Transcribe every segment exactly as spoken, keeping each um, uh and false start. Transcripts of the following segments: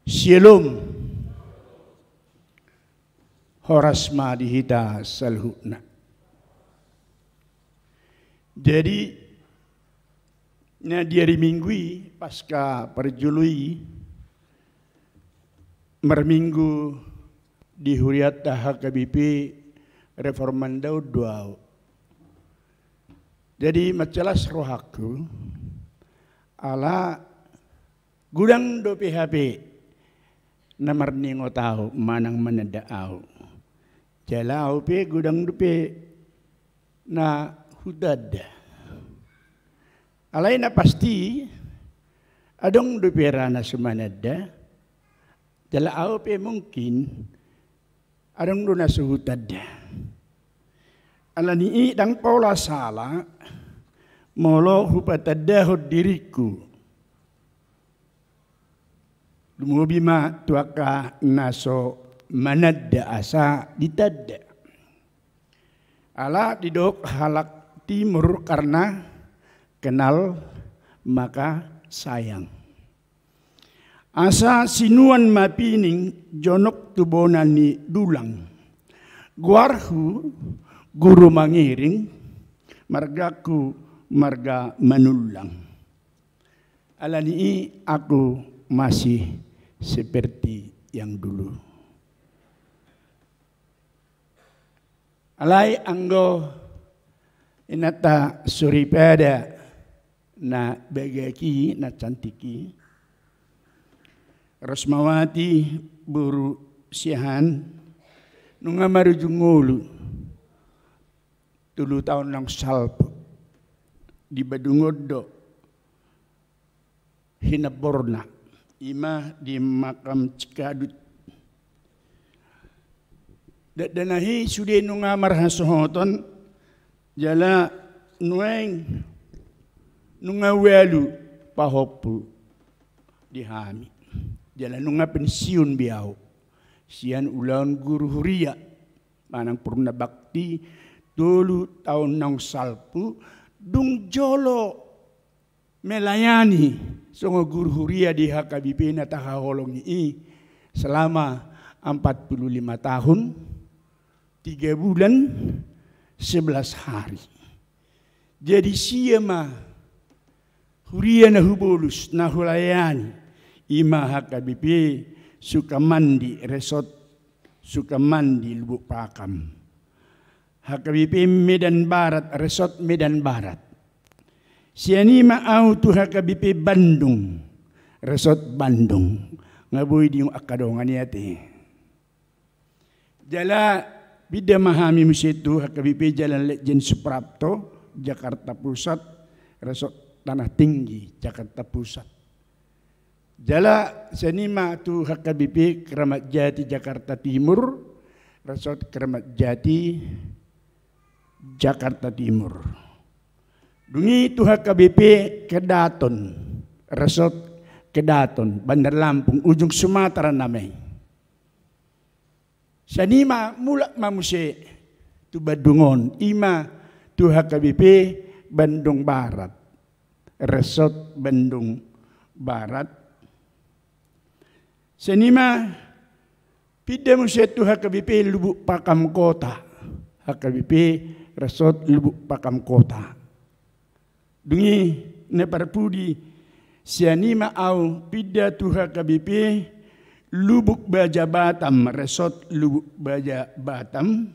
Syalom. Horas ma di hita saluhutna. Jadi, na di ari Minggu i, pasca parjolo i, marminggu di hurianta H K B P Reformandaon do ahu. Jadi, mansai las rohangku, ala godang dope hape na marningot ahu manang mananda ahu. Jala ahu pe godang dope na hutanda. Alai na pasti, adong dope ra na so mananda, jala ahu pe mungkin adong do na so hutanda. Alani i ndang pola sala molo hupatandahon diringku. Lumobi ma tu angka na so mananda asa ditanda. Ala didok halak Timur karna kenal maka sayang. Asa sinuan ma pining jonok tu bona ni dulang. Goarhu guru mangiring, margaku marga Manullang. Alani i aku masih seperti yang dulu. Alai anggo inanta soripada na bagak i, na cantik i, Rosmawati boru Siahaan, nunga marujung ngolu. Tolu taon naung salpu. Di Bandung on do hinamborna, ima di makam Cikadut. Dakdanak i sude nunga marhasohotan, jala nuaeng nunga ualu pahompu di hami. Jala nunga pensiun be ahu sian ulaon guru huria manang purnabakti. Tolu taon naung salpu, dung jolo melayani songon guru huria di H K B P na tahaholongi i selama empat puluh lima tahun, tiga bulan, sebelas hari. Jadi sia ma huria na hubolus, na hulayani, ima H K B P Sukamandi resort Sukamandi Lubuk Pakam, H K B P Medan Barat resort Medan Barat. Sian i ma ahu tu H K B P Bandung resort Bandung. Nga boi diingot angka dongan i ate. Jala pinda ma hami muse tu H K B P Jalan Letjen Suprapto, Jakarta Pusat, resort Tanah Tinggi, Jakarta Pusat. Jala sian i ma tu H K B P Kramat Jati Jakarta Timur, resort Kramat Jati Jakarta Timur. Dung i tu H K B P Kedaton, resort Kedaton, Bandar Lampung, ujung Sumatera nama i. Sian i ma mulak ma muse tu Bandung on, ima tu H K B P Bandung Barat, resort Bandung Barat. Sian i ma pinda muse tu H K B P Lubuk Pakam Kota, H K B P resort Lubuk Pakam Kota. Dung i na parpudi, sian i ma ahu pinda tu H K B P Lubuk Baja Batam, resort Lubuk Baja Batam.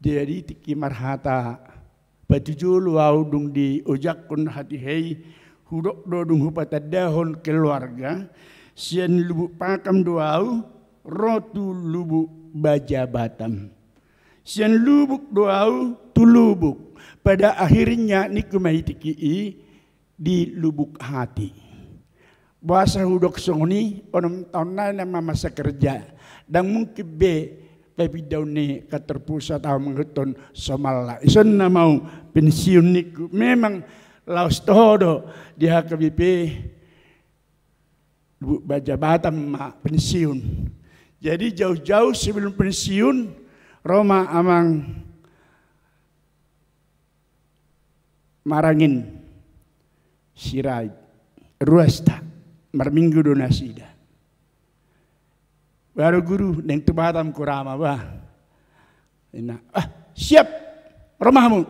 Jadi tingki marhata patujolo ahu dung diojakhon hatiha i, hudok do dung hupatandahon keluarga, sian Lubuk Pakam do ahu ro tu Lubuk Baja Batam. Sian Lubuk do ahu tu Lubuk. Pada akhirnya ningku ma i tingki i di Lubuk Hati. Boasa hudok songon i, onom taon nai nama masa kerja. Ndang mungkin be papindaon ni kantor pusat ahu mangihuthon somalna. Dison nama ahu pensiun ningku. Memang laos toho do di H K B P Lubuk Baja Batam ma pensiun. Jadi jauh-jauh sebelum pensiun, ro ma amang Marangin Sirait, ruasta, marminggu do nasida. Baru guru, naeng tu Batam hurang ma ba. Ninna, ah, siap, ro ma hamu.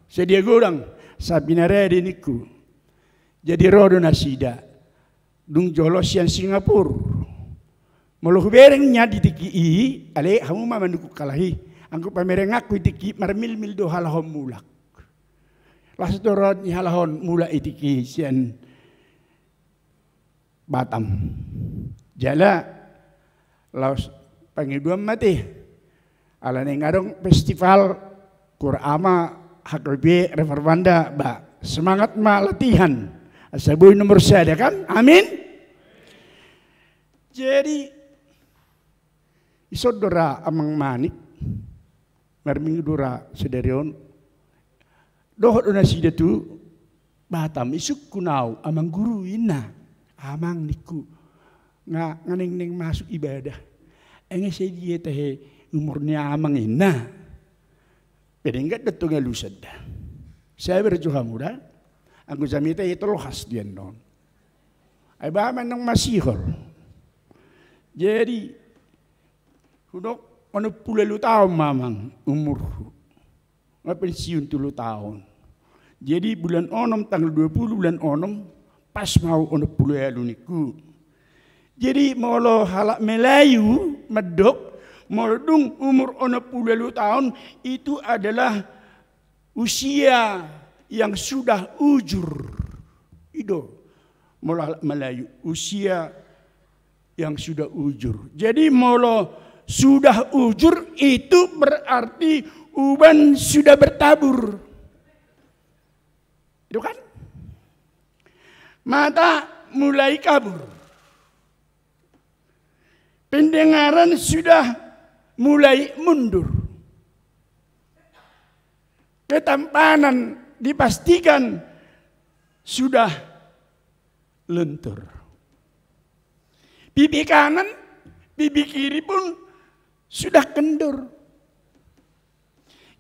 Sadia godang, sapi na rade ningku. Jadi ro do nasida. Dung jolo sian Singapura. Molo hubereng nian di tingki i, alai hamu ma mandukung halak i. Anggo pamerenganku di tingki i marmilmil do halak on mulak. Las do roha ni halak on mulak di tingki i sian Batam. Jala laos pangidoan ma ate. Ala naeng adong festival, hurang ma H K B P Reformanda, ba semangat ma latihan. Asa boi nomor sada kan? Amin. Jadi, ison do ra Amang Manik, marminggu do ra sadari on. Dohot do nasida tu Batam, isungkun au, Amang Guru, ninna. Amang, ningku, nga, nga naeng, naeng masuk ibadah. Ai nga sadia tahe umur ni Amang, ninna. Pe denggan do tu ngalusan da. Sabar jo hamu da. Anggo jamita i tolhas di annon. Ai ba ma naeng masihol. Jadi, hudok onom pulu ualu taon ma Amang umurhu. Nga pensiun tolu taon. Jadi bulan onom, tanggal dua puluh bulan onom, pas ma au onom pulu ualu ningku. Jadi molo halak Melayu mandok, molo dung umur onom pulu ualu taon, itu adalah usia yang sudah ujur. I do, molo halak Melayu, usia yang sudah ujur. Jadi molo sudah ujur itu berarti uban sudah bertabur. Itu kan? Mata mulai kabur. Pendengaran sudah mulai mundur. Ketampanan dipastikan sudah lentur. Pipi kanan, pipi kiri pun sudah kendur.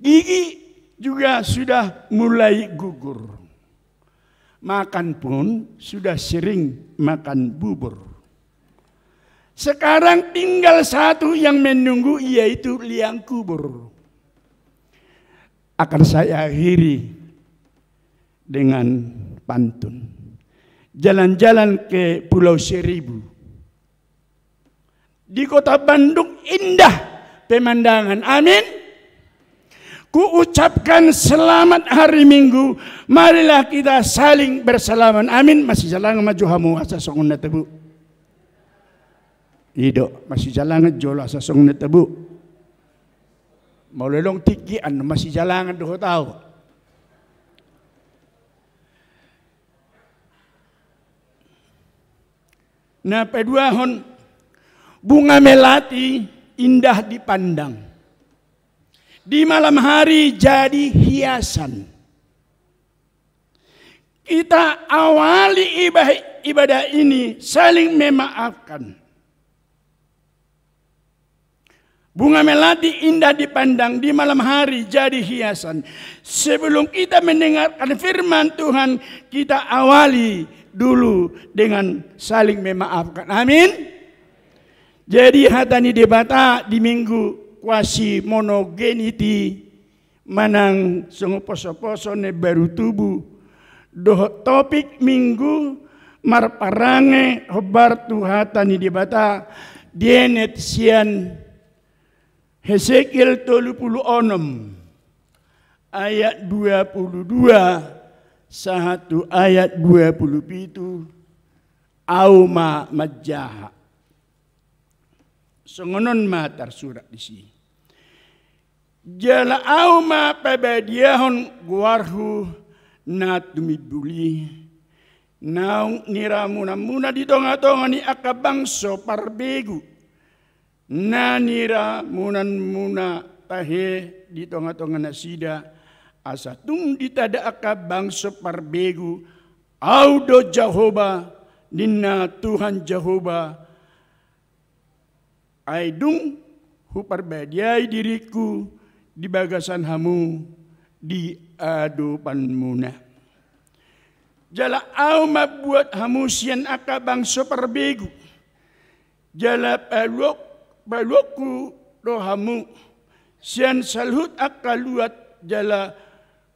Gigi juga sudah mulai gugur. Makan pun sudah sering makan bubur. Sekarang tinggal satu yang menunggu, yaitu liang kubur. Akan saya akhiri dengan pantun. Jalan-jalan ke Pulau Seribu. Di Kota Bandung indah pemandangan. Amin. Kuucapkan selamat hari Minggu. Marilah kita saling bersalaman. Amin. Masijalangan ma jo hamu asa songon na tabo. I do, masijalangan jolo asa songon na tabo. Molo adong tingki an, masijalangan dohot au. Na paduahon, bunga melati indah dipandang, di malam hari jadi hiasan. Kita awali iba-, ibadah ini saling memaafkan. Bunga melati indah dipandang, di malam hari jadi hiasan. Sebelum kita mendengarkan firman Tuhan, kita awali dulu dengan saling memaafkan. Amin. Jadi hata ni Debata di Minggu Quasi Monogeniti manang songon poso-poso ni baru tubu. Dohot topik Minggu marparange hombar tu hata ni Debata dienet sian Hesekiel tolu pulu onom ayat dua pulu dua sahat tu ayat dua pulu pitu. Au ma manjaha. Songon on ma tarsurat disi. Jala au ma pabadiahon goarhu na tumimbul i, naung niramunanmuna di tongatonga ni angka bangso parbegu, na niramunanmuna tahe di tongatonga nasida, asa tung ditanda angka bangso parbegu, Au do Jahowa, ninna Tuhan Jahowa, ai dung huparbadiai diringku di bagasan hamu di adopanmuna. Jala au mambuat hamu sian angka bangso parbegu, jala paluahon Paluonku do hamu sian saluhut angka luat, jala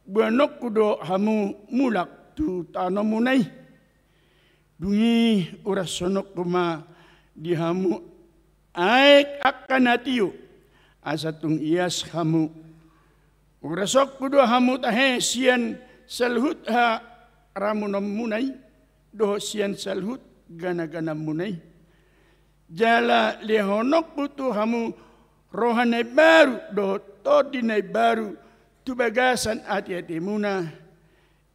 boanonku do hamu mulak tu tanomuna i. Dung i urashononku ma di hamu aek angka na tio, asa tung ias hamu. Urashonku do hamu tahe sian saluhut haramunanmuna i, dohot sian saluhut ganagananmuna i. Jala lehononku tu hamu roha na imbaru dohot tondi na imbaru tu bagasan ateatemuna.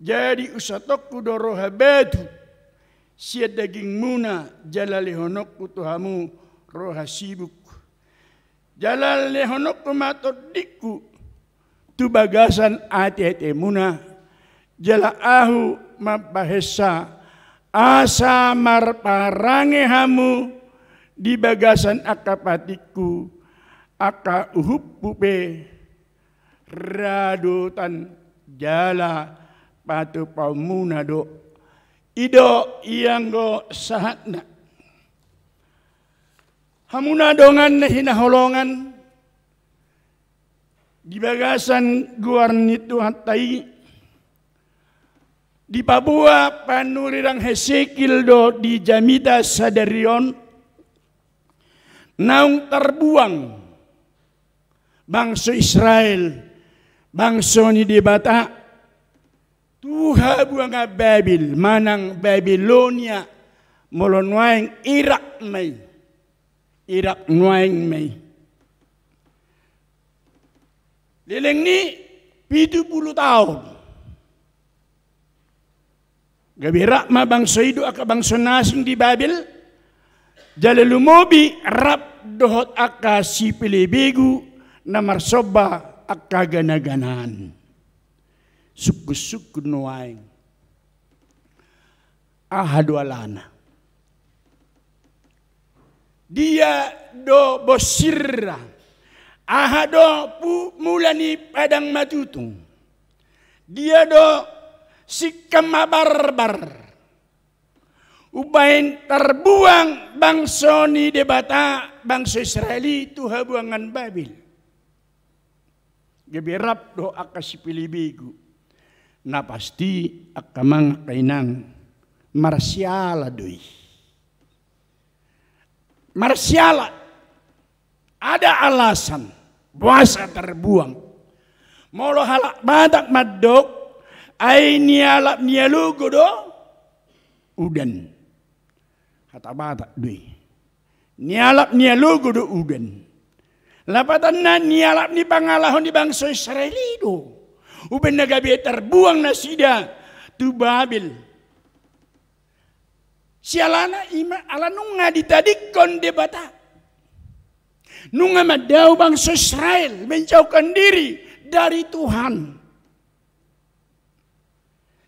Jadi usatonku do roha batu sian dagingmuna, jala lehononku tu hamu roha sibuk. Jala lehononku ma tondingku tu bagasan ateatemuna, jala ahu mambahensa asa marparange hamu di bagasan angka patikku, angka uhumhu pe radotan jala patupaonmuna do. I do ianggo sahatna. Hamuna dongan na hinaholongan, di bagasan goar ni Tuhanta i, dipaboa panurirang Hesekiel do di jamita sadari on, naung tarbuang bangso Israel, bangso ni Debata, tu habuangan Babel manang Babilonia, molo nuaeng Irak ma i. Irak nuaeng ma i. Leleng ni pitu pulu taon. Gabe rap ma bangso i dohot angka bangso na asing di Babel, jala lumobi rap dohot angka sipelebegu na marsomba angka ganaganaan. Sungkunsungkun nuaeng. Aha do alana? Dia do bonsirra? Aha do pu-, mula ni padang matutung? Dia do singkam mabarbar umbaen tarbuang bangso ni Debata, bangso Israel i tu habuangan Babel? Gabe rap do angka sipelebegu. Na pasti angka amang, angka inang, marsiala do i. Marsiala. Ada alasan boasa tarbuang. Molo halak Batak mandok, ai nialap nialogo do udan. Hata Batak do i. Nialap nialogo do udan. Lapatanna nialap ni pangalaho ni bangso Israel i do. Umbaen na gabe tarbuang nasida tu Babel. Sialana i ma ala nunga ditadingkon Debata. Nunga mandao bangso Israel menjauhkan diri dari Tuhan.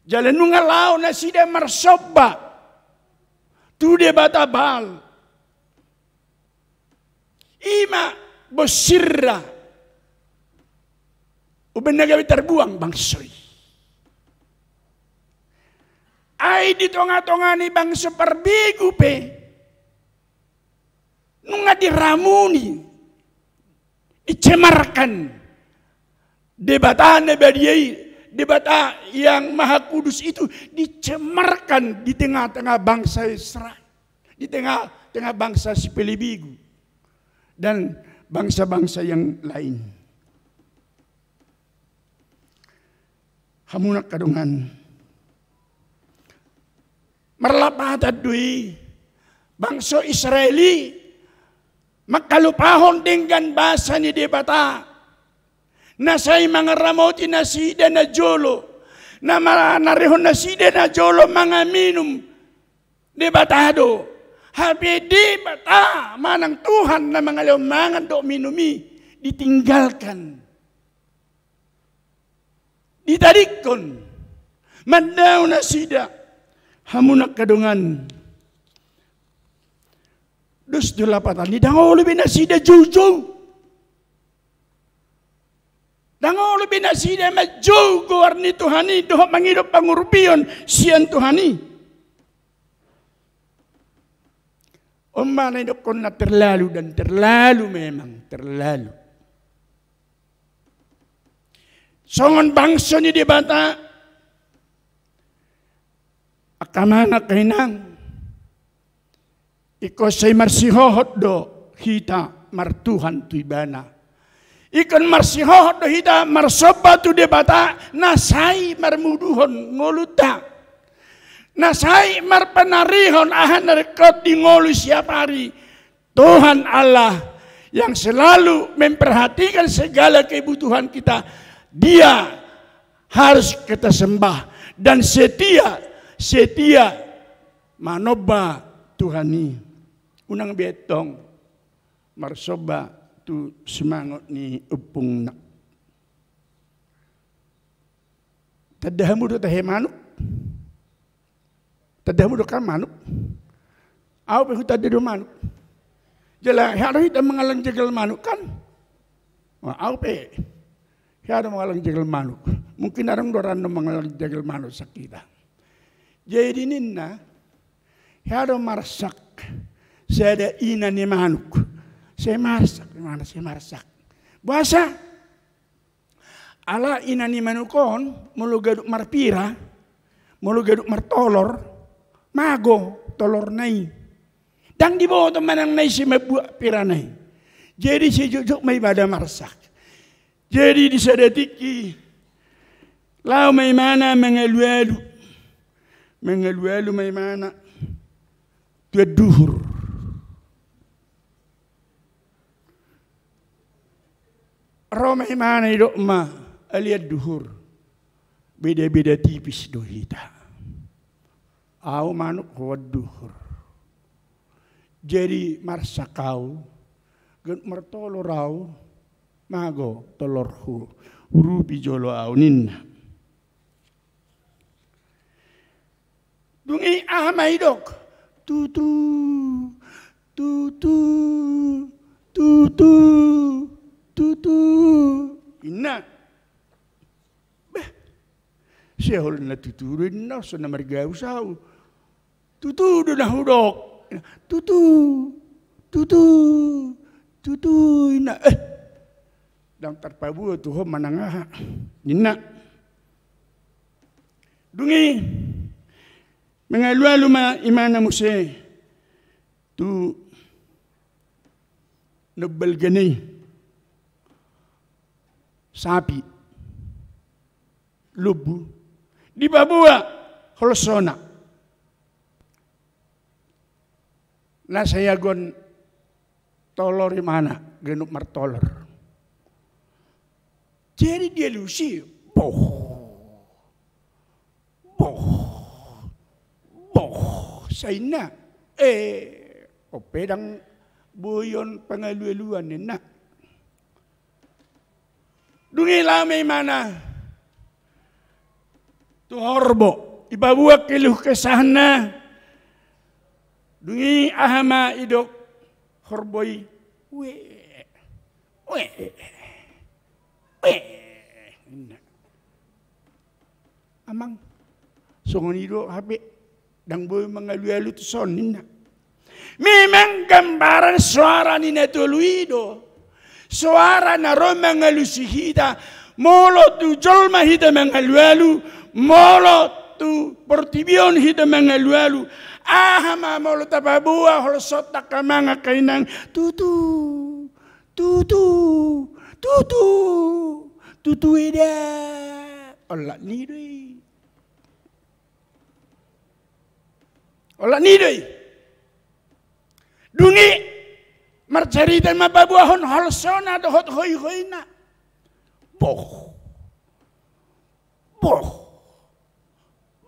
Jala nunga laho nasida marsomba tu debata Baal. I ma bonsirra. Umbaen na gabe tarbuang bangso i. Ai di tongatonga ni bangso parbegu pe nunga diramuni, dicemarkan Debata na badia i, Debata yang Maha Kudus itu dicemarkan di tengah-tengah bangsa Israel, di tengah-tengah bangsa sipelebegu dan bangsa-bangsa yang lain. Hamu angka dongan, marlapatan do i bangso Israel i mangkalupahon denggan basa ni Debata, na sai mangaramoti nasida najolo, na manarihon nasida najolo mangaminum Debata do. Hape Debata manang Tuhan na mangalehon mangan dohot minum i ditinggalkan. Ditadingkon mandao nasida. Hamu angka dongan, dos do lapatan i, ndang olo be nasida joujou. Ndang olo be nasida manjou goar ni Tuhan i dohot mangido pangurupion sian Tuhan i. On ma na nidokkonna terlalu, dan terlalu memang, terlalu. Songon bangso ni Debata, angka amang, angka inang, ingkon sai marsihohot do hita martuhan tu Ibana. Ingkon marsihohot do hita marsomba tu Debata na sai marmuduhon ngolunta, na sai marpanarihon aha na ringkot di ngolu siap ari. Tuhan Allah yang selalu memperhatikan segala kebutuhan kita, Dia harus kita sembah dan setia, setia manomba Tuhan i. Unang be antong marsomba tu simangot ni ompungna. Tanda hamu do tahe manuk? Tanda hamu do kan manuk? Au pe hutanda do manuk. Jala hea do hita mangallang jagal manuk kan? Wah, au pe hea do mangallang jagal manuk. Mungkin adong do rando mangallang jagal manuk sian hita. Jadi ninna, hea do marsak sada ina ni manuk. Sai marsak, di mana sai marsak. Boasa? Ala ina ni manuk on, molo ganup marpira, molo ganup martolor, mago tolorna i. Ndang diboto manang na ise mambuat pirana i. Jadi sai jotjot ma ibana marsak. Jadi di sada tingki, laho ma imana mangalualu. Mangalualu ma imana tu anduhur. Ro ma imana, didok ma, ale anduhur, beda-beda tipis do hita. Au manuk, ho anduhur. Jadi marsak au, ganup martolor au, mago tolorhu, urupi jolo au, ninna. Dung i aha ma didok? Tutu, tutu, tutu, tutu, ninna. Bah, sihol na tutu do ninna, so na margabus au. Tutu do na hudok. Tutu, tutu, tutu, ninna. Eh, ndang tarpaboa tu ho manang aha, ninna. Dung i mangalualu ma imana muse tu na umbalgana i, sapi, lombu, dipaboa holsona. Na sai agon tolor imana, ganup martolor. Jadi dialusi, boh, boh, boh, sai ninna. Eh, on pe ndang boi on pangalualuan, ninna. Dung i laho ma imana tu horbo, dipaboa keluh kesahna. Dung i aha ma didok horbo i? Ue, ue, ue. Amang, songon i do hape, ndang boi mangalualu tu son, ninna. Memang gambaran soara ni na tolu i do. Soara na ro mangalusi hita, molo tu jolma hita mangalualu, molo tu portibi on hita mangalualu, aha ma molo tapaboa holsonta, angka amang, angka inang, tutu, tutu, tutu, tutu eda. Olat ni do i. Olat ni do i. Dung i marcarita ma paboahon holsona dohot hoihoina. Boh. Boh.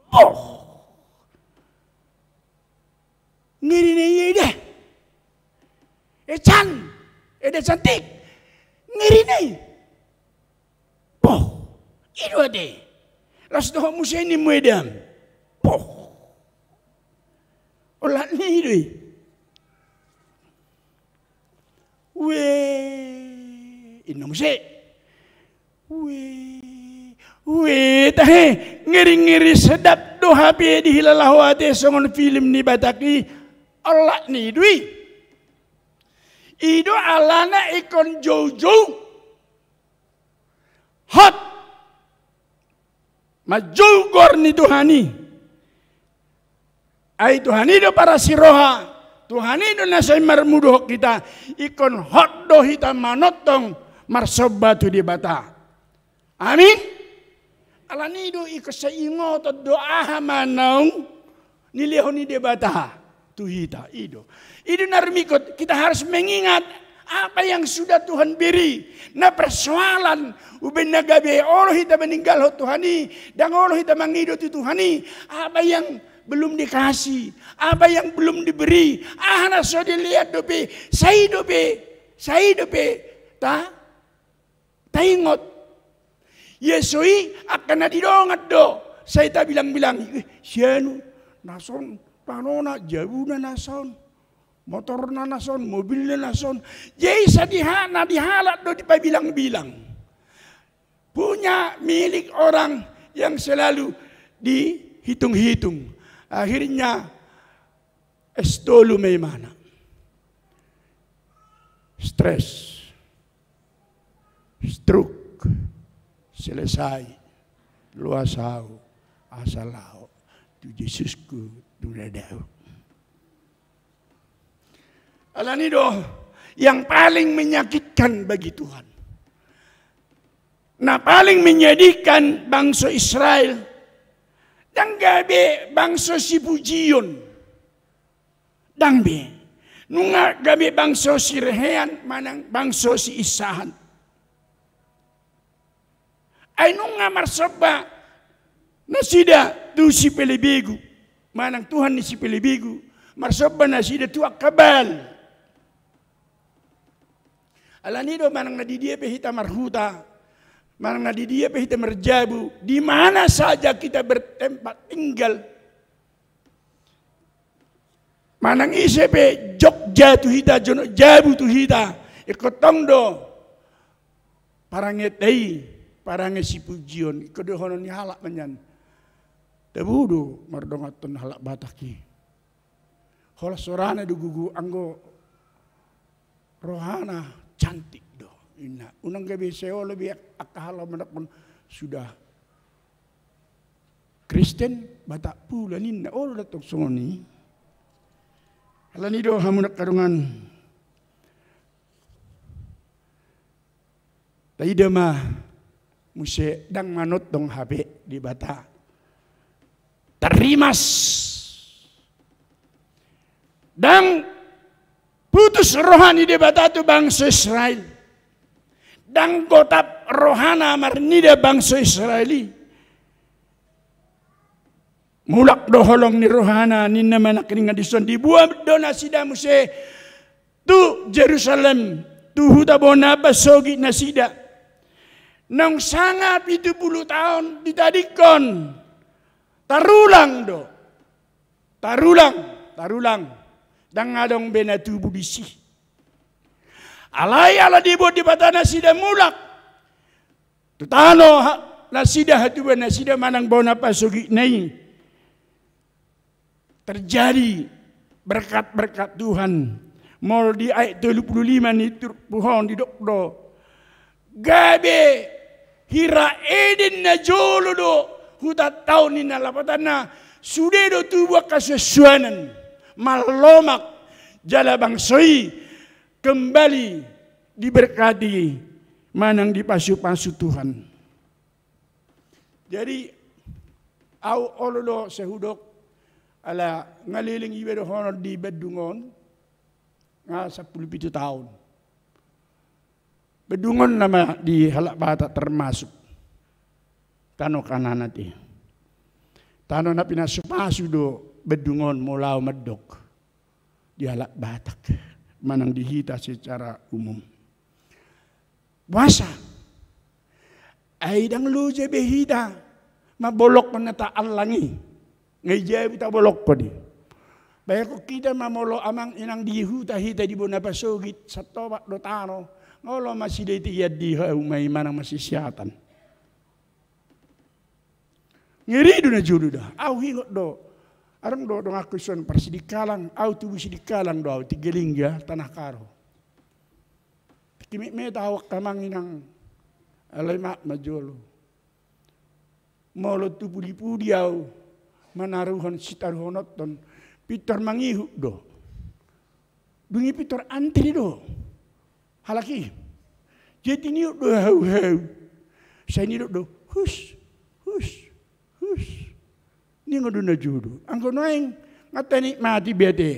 Boh. Ngeri na i eda. Ecan. Eda cantik. Ngeri na i. Boh. I do ate. Laos dohot muse, ninmu, edam. Boh. Olat ni do i. Ue, ninna muse. Ue, ue, tahe, ngeri-ngeri sedap do hape dihilala ho ate, songon film ni Batak i. Olat ni do i. I do alana ingkon joujou, hot manjou goar ni Tuhan i. Ai Tuhan i do parasi roha, Tuhan i do na sai marmuduhon hita, ingkon hot do hita manongtong marsomba tu Debata. Amin. Alani do ingkon sai ingoton do aha ma naung nilehon ni Debata tu hita, i do. I do na rumingkot, kita harus mengingat apa yang sudah Tuhan beri. Na persoalan, umbaen na gabe olo hita maninggalhon Tuhan i, ndang olo hita mangido tu Tuhan i, apa yang belum dikasih, apa yang belum diberi, aha na so dilean dope, sai dope, sai dope ta taingot. Ia so i angka na di dongan do sai tabilangbilangi, "Eh, si anu na son tanona, jabuna na son, motorna na son, mobilna na son." Jadi sai di ha-, na di halak do dipabilangbilang. Punya milik orang yang selalu dihitunghitung. Akhirnya S tolu ma imana. Stres. Stroke. Selesai. Loas ahu asa laho tu Jesusku tu na dao. Alani do yang paling menyakitkan bagi Tuhan. Na paling menyedihkan bangso Israel, ndang gabe bangso sipujion. Ndang be. Nunga gabe bangso sirehean manang bangso siinsahan. Ai nunga marsomba nasida tu sipelebegu, manang tuhan ni sipelebegu, marsomba nasida tu angka Baal. Alani do manang na di dia pe hita marhuta, manang na di dia pe hita marjabu, di mana saja kita bertempat tinggal, manang ise pe jogja tu hita, jonok jabu tu hita, ingkon tong do parange ta i, parange sipujion, ingkon dohonon ni halak ma nian. Tabo do mardonganhon halak Batak i. Holan sorana do gogo, anggo rohana cantik do, ninna. Unang gabe sai olo be angka halak mandokkon sudah Kristen, Batak pula ninna, olo do tong songon i. Alani do hamu angka dongan. Taida ma muse, ndang manongtong hape Debata. Tarrimas. Ndang putus roha ni Debata tu bangso Israel. Ndang gotap rohana marnida bangso Israel i. Mulak do holong ni rohana, ninna ma nangkiningan dison, diboan do nasida muse tu Jerusalem, tu huta bona pasogit nasida. Naung sanga pitu pulu taon ditadingkon, tarulang do. Tarulang, tarulang. Ndang adong be na tubu disi. Alai ala diboan Debata nasida mulak tu tano ha-, nasida, hatubuan nasida manang bona pasogitna i, terjadi berkat-berkat Tuhan. Molo di ayat tolu pulu lima ni turpuk on didok do, gabe hira Eden na jolo do hutanta on, ninna, lapatanna sude do tubu angka suansuanan, marlomak, jala bangso i kembali diberkati manang dipasupasu Tuhan. Jadi, au olo do sai hudok, ala nga leleng iba dohonon di Bandung on, nga sampulu pitu taon. Bandung on nama di halak Batak termasuk tano Kanaan i. Tano na pinasupasu do Bandung on molo au mandok di halak Batak, manang di hita secara umum. Boasa? Ai ndang loja be hita mambolongkon na taallang i. Nga i jabu tabolongkon i. Bahenon hita ma molo amang inang di huta hita di bona pasogit, santopak do tano, nga olo masida itian di hauma i manang masisiatan. Ngeri do na jolo da. Au huingot do, adong do donganku dison parsidikalang, au tubu sidikalang do au, Tiga Lingga, Tanah Karo. Timitmit ahu angka amang inang, alai maaf ma jolo. Molo tu pudipudi ahu manaruhon sitaruhononhon, pintor mangihut do. Dung i pintor antri do halak i. Jadi nihut do hauhau. Sai nidok do, hus, hus, hus. Ninna do na jolo. Anggo nuaeng nga tanikmati be ate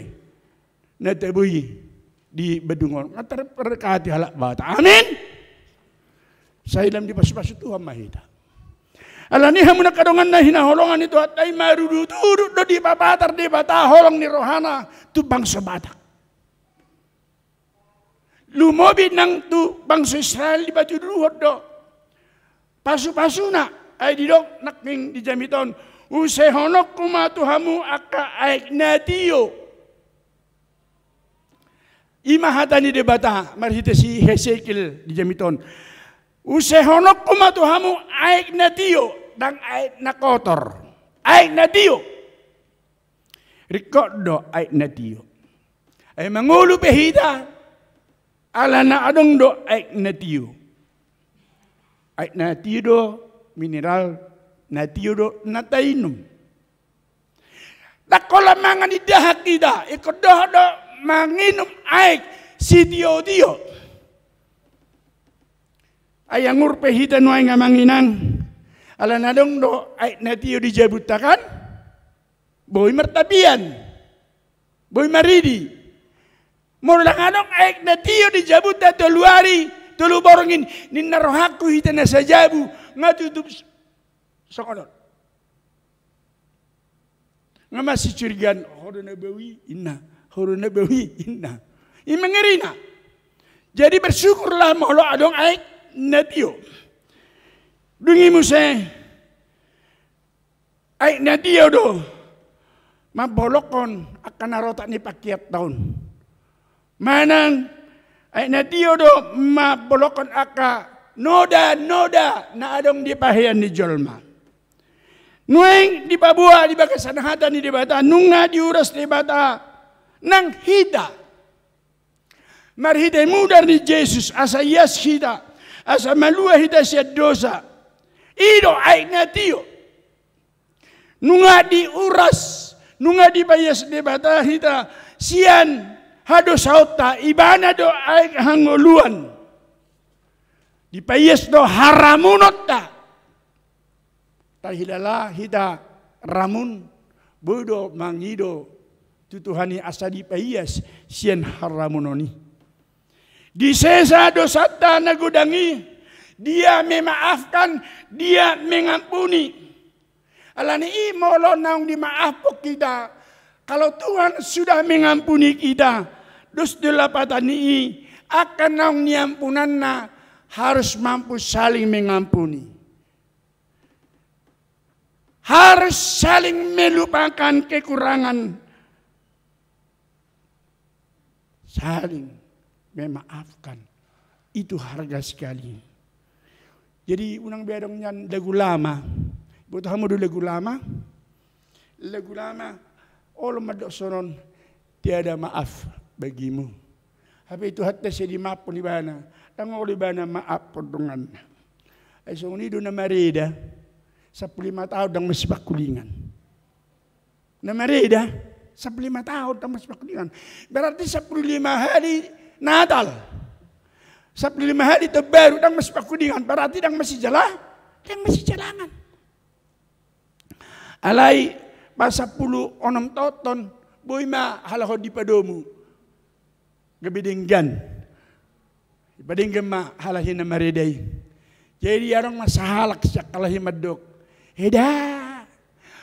na taboi di bandung on, nga tarberkati halak Batak. Amin. Sai lam dipasupasu Tuhan ma hita. Alani i hamu angka dongan na hinaholongan ni Tuhanta i, marudutudut do dipapatar Debata holong ni rohana tu bangso Batak. Lumobi nang tu bangso Israel dipatuduhon do pasupasuna, ai didok nangkin di jamita on, usehononku ma tu hamu angka aek na tio. I ma hata ni Debata marhite si Hesekiel di jamita on. Usehononku ma tu hamu aek na tio, ndang aek na kotor. Aek na tio. Ringkot do aek na tio. Ai mangolu pe hita, ala na adong do aek na tio. Aek na tio do mineral, na tio do na tainum. Ndang holan mangan indahan hita, ingkon dohot do manginum aek sitiotio. Ai angur pe hita nuaeng amang inang, ala na adong do aek na tio di jabunta kan, boi martapian, boi maridi. Molo ndang adong aek na tio di jabunta tolu ari tolu borngin, ninna rohangku hita na sajabu, nga tutup songon on. Nga masicurigaan, ho do na bau i, inna. Ho do na bau i, inna. I ma ngerina. Jadi bersyukurlah molo adong aek na tio. Dung i muse, aek na tio do mambolongkon angka na rotak ni pangkeanta on. Manang aek na tio do mambolongkon angka noda-noda na adong di pahean ni jolma. Nuaeng dipaboa di bagasan hata ni Debata, nunga diuras Debata nang hita marhite mudar ni Jesus, asa ias hita, asa malua hita sian dosa. I do aek na tio. Nunga diuras, nunga dipaias Debata hita sian hadosaonta, ibana do aek hangoluan. Dipaias do haramunonta. Tahilala hita ramun, boi do mangido tu Tuhan i asa dipaias sian haramunon i. Disesa dosanta na godang i, Dia memaafkan, Dia mengampuni. Alani i molo naung dimaaphon hita, kalau Tuhan sudah mengampuni kita, dos do lapatan ni i, angka naung niampunanna harus mampu saling mengampuni. Harus saling melupakan kekurangan. Saling memaafkan. Itu harga sekali. Jadi unang be adong nian lagu lama. Boto hamu do lagu lama? Lagu lama, olo mandok sonon, tiada maaf bagimu. Hape Tuhanta sai dimaaphon ibana, ndang olo ibana maaphon donganna. Ai songon i do na mareda, sampulu lima taon ndang masipangkulingan. Na mareda, sampulu lima taon ndang masipangkulingan. Berarti sampulu lima hari Natal. Sampulu lima hari taon baru ndang masipangkulingan. Berarti ndang masijala, ndang masijalangan. Alai pas sampulu onom taon, boi ma halak on dipadomu. Gabe denggan. Dipadenggan ma halak i na mareda i. Jadi adong ma sahalak sian halak i mandok, eda,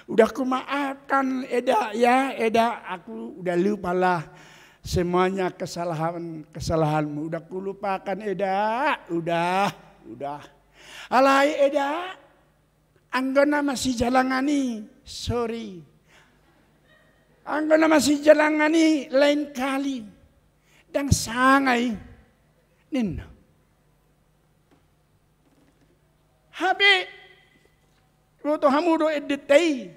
udah kumaafkan eda ya, eda, aku udah lupa lah semuanya kesalahan-kesalahanmu, udah kulupakan eda, udah, udah. Alai eda, anggo na masijalangan i, sorry. Anggo na masijalangan i, lain kali. Ndang sanga i, ninna. Hape boto hamu do endenta i.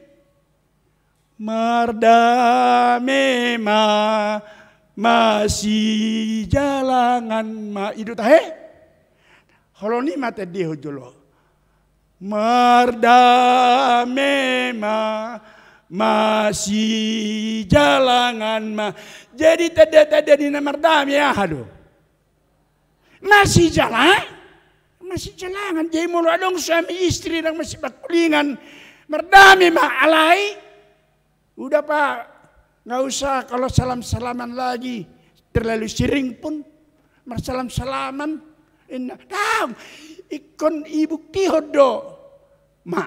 Mardame ma Masijalangan ma, i do tahe. Holong i ma tendehon jolo. Mardame ma, masijalangan ma. Jadi tanda-tanda ni na mardame aha do? Masijala, masijalangan. Jadi molo adong suami istri nang masipangkulingan, mardame ma, alai. Udah, Pak, nggak usah kalau salam-salaman lagi. Terlalu sering pun marsalam-salaman. Inna, dang, ingkon ibuktihon do. Ma,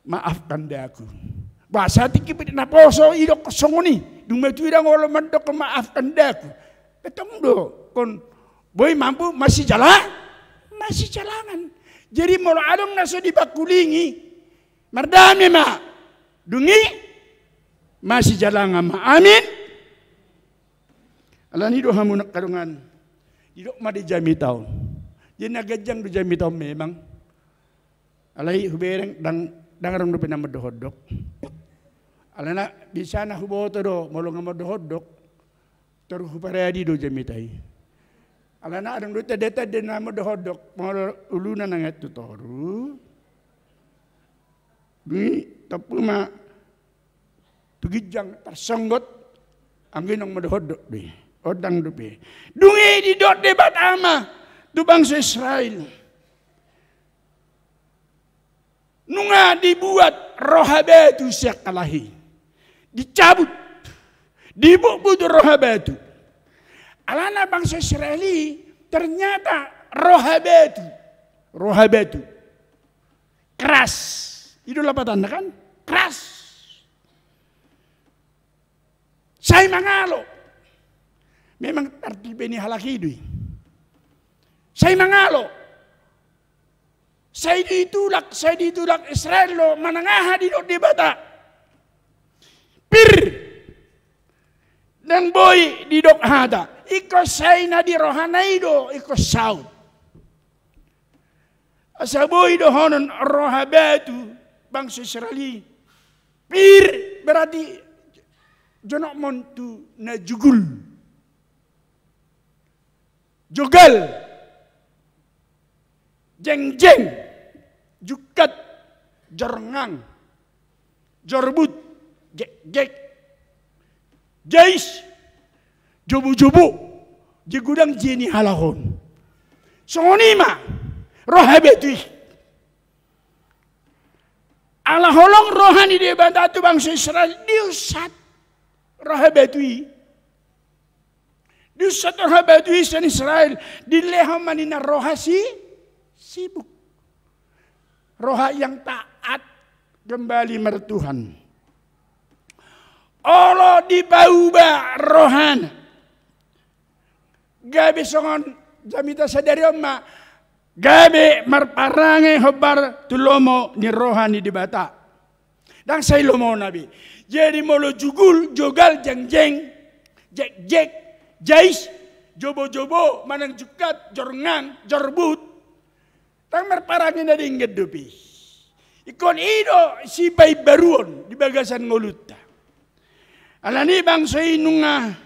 maafkan daku. Bahasa tingki pidi naposo, idok songon i. Dung matua i dang olo mandok maafkan daku. Petong do kon boi mampu masijala, masijalangan. Jadi molo adong na so dipangkulingi, mardame ma. Dung i masijalangan ma. Amin. Alani do hamu angka dongan, didok ma di jamita on. Jadi na ganjang do jamita on memang. Alai hubereng dang, dang adong dope na mandok hondok. Alana biasana huboto do molo nga mandok hondok. Toru huparadi do jamita i. Alana adong do tanda-tanda na mandok hondok, molo uluna nanget tu toru. Ni, tapi ma tu ginjang tarsonggot, anggo i nang mandok hondok do i. Ondang dope. Dung i didok Debata ma tu bangso Israel. Nunga dibuat roha batu sian halahi. Dicabut. Dibutbut roha batu. Alana bangso Israel i ternyata roha batu. Roha batu. Keras. I do lapatanna kan? Keras. Sai mangalo. Memang tartipe ni halak i do i. Sai mangalo. Sai ditulak, sai ditulak Israel do manang aha didok Debata. Pir. Dang boi didok hata. Ingkon sai na di rohana i do ingkon saut. Asa boi dohonon roha batu bangso Israel i. Pir berarti jonok ma on tu na jugul. Jogal. Jengjeng. Jungkat. Jorngang. Jorbut, jekjek, jais, jobojobo, je godang jie ni halak on. Songon i ma roha batu i. Ala holong roha ni Debata tu bangso Israel diusat roha batu i. Diusat roha batu i sian Israel, dilehon ma ninna roha si, sibuk. Roha yang taat kembali martuhan. Olo dipauba rohana. Gabe songon jamita sadari on ma, gabe marparange hombar tu lomo ni roha ni Debata. Dang sai lomona be. Jadi molo jugul, jogal, jengjeng, jekjek, jais, jobojobo, manang jungkat, jorngang, jorbut. Dang marparange na denggan dope. Ingkon i do sipaimbaruon di bagasan ngolunta. Alani bangso i nunga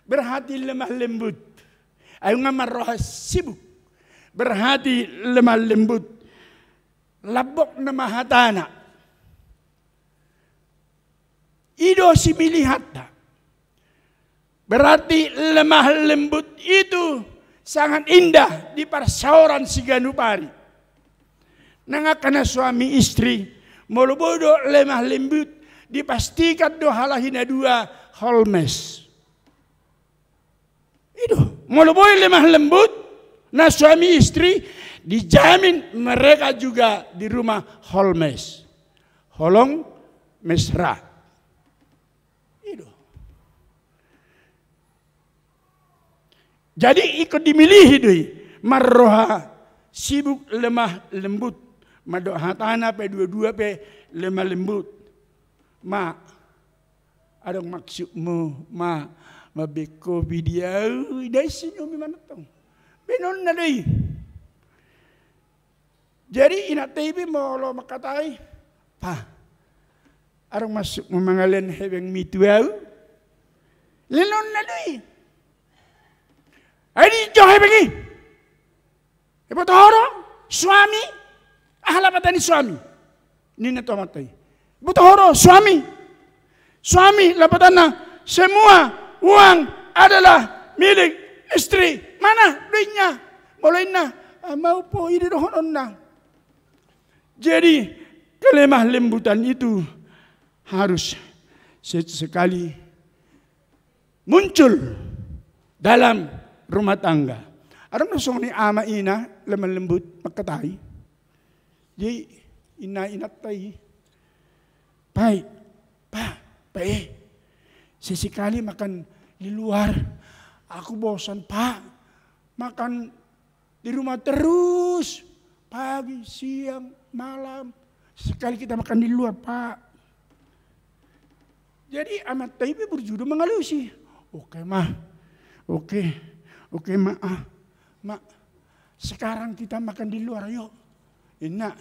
berhati lemah lembut. Ai nunga marroha sibuk. Berhati lemah lembut. Lambok nama hatana. I do similihanta. Berarti lemah lembut itu sangat indah di parsaoran siganup ari. Nang angka na suami istri, molo boi do lemah lembut, dipastikan do halahi na dua holmes. I do, molo boi lemah lembut, na suami istri, dijamin mereka juga di rumah holmes. Holong mesra. I do. Jadi ingkon dimilihi do i, marroha sibuk lemah lembut, mandok hatana pe dua-dua pe lemah lembut. Ma, adong maksudmu ma, mambege kopi di au, ida i sinumi manang tong. Benonna do i. Jadi inanta i pe molo mangkatai, pa, adong maksudmu mangalean hebengmi tu au? Lelonna do i. Ai dijou hepeng i. Iboto ho do suami? Aha lapatan ni suami? Ninna tu amanta i. Iboto ho do suami? Suami lapatanna semua uang adalah milik istri. Mana doinna? Molo inna, ah, mau po, i do dohononna. Jadi kelemah lembutan itu harus sesekali muncul dalam rumah tangga. Adong do songon i ama ina lemah lembut mangkatai. Jadi ina inanta i, "Pak, pak, pak, eh, sesekali makan di luar. Aku bosan, pak, makan di rumah terus, pagi, siang, malam. Sekali kita makan di luar, pak." Jadi amanta i pe burju do mangalusi. "Oke, ma. Oke. Oke, ma. Ah, ma. Sekarang kita makan di luar, ayo." Inna.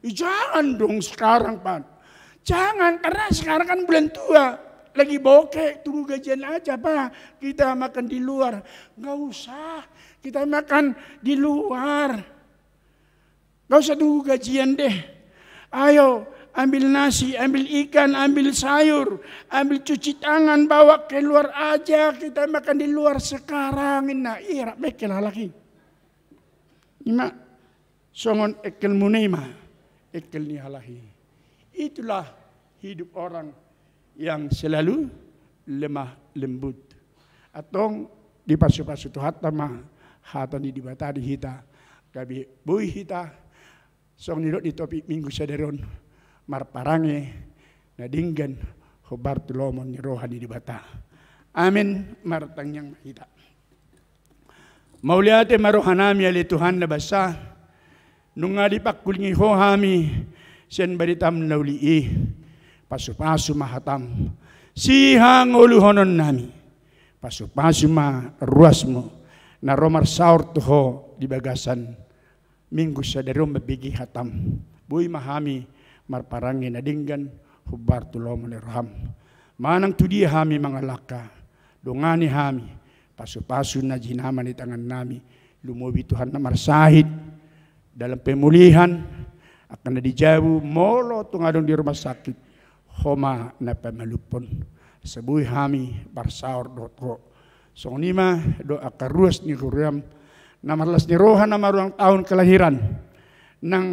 "Ih, jangan dong sekarang, Pak. Jangan, karena sekarang kan bulan tua. Lagi bokek, tunggu gajian aja, Pak. Kita makan di luar." "Nggak usah. Kita makan di luar. Nggak usah tunggu gajian deh. Ayo, ambil nasi, ambil ikan, ambil sayur, ambil cuci tangan, bawa keluar aja, kita makan di luar sekarang." Inna. Ih, rap mengkel halak i. Ima songon engkelmuna i ma engkel ni halak i. Itulah hidup orang yang selalu lemah lembut. Antong dipasupasu Tuhanta ma hata ni Debata di hita, gabe boi hita songon nidok ni topik Minggu sadari on, marparange na denggan hombar tu lomo ni roha ni Debata. Amen. Martangiang ma hita. Mauliate ma rohanami ale Tuhan na basa, nunga dipangkulingi Ho hami sian baritam na uli i. Pasupasu ma hatam sihangoluhononnami. Pasupasu ma ruasmu na ro marsaor tu Ho di bagasan Minggu sadari on mambege hatam. Boi ma hami marparange na denggan hombar tu lomo ni roham. Manang tu dia hami mangalangka, dongani hami, pasupasu na jinama ni tangannami, lumobi Tuhan na marsahit dalam pemulihan, angka na di jabu, molo tung adong di rumah sakit, Ho ma na pamalumhon. Asa boi hami marsaor dohot Ho. Songon i ma dohot angka ruas ni huriam na marlas ni roha na marulang tahun kelahiran, nang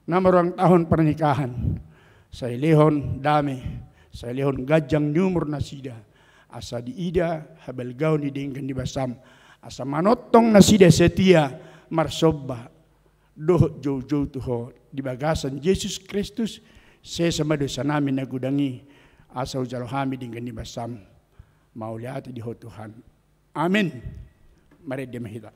na marulang tahun pernikahan. Sai lehon dame, sai lehon ganjang ni umur nasida. Asa diida habalgaon ni denggan ni basam. Asa manongtong nasida setia marsomba dohot joujou tu Ho di bagasan Jesus Kristus. Sesa ma dosanami na godang i, asa hujalo hami denggan ni basam. Mauliate di Ho Tuhan. Amen. Marende ma hita.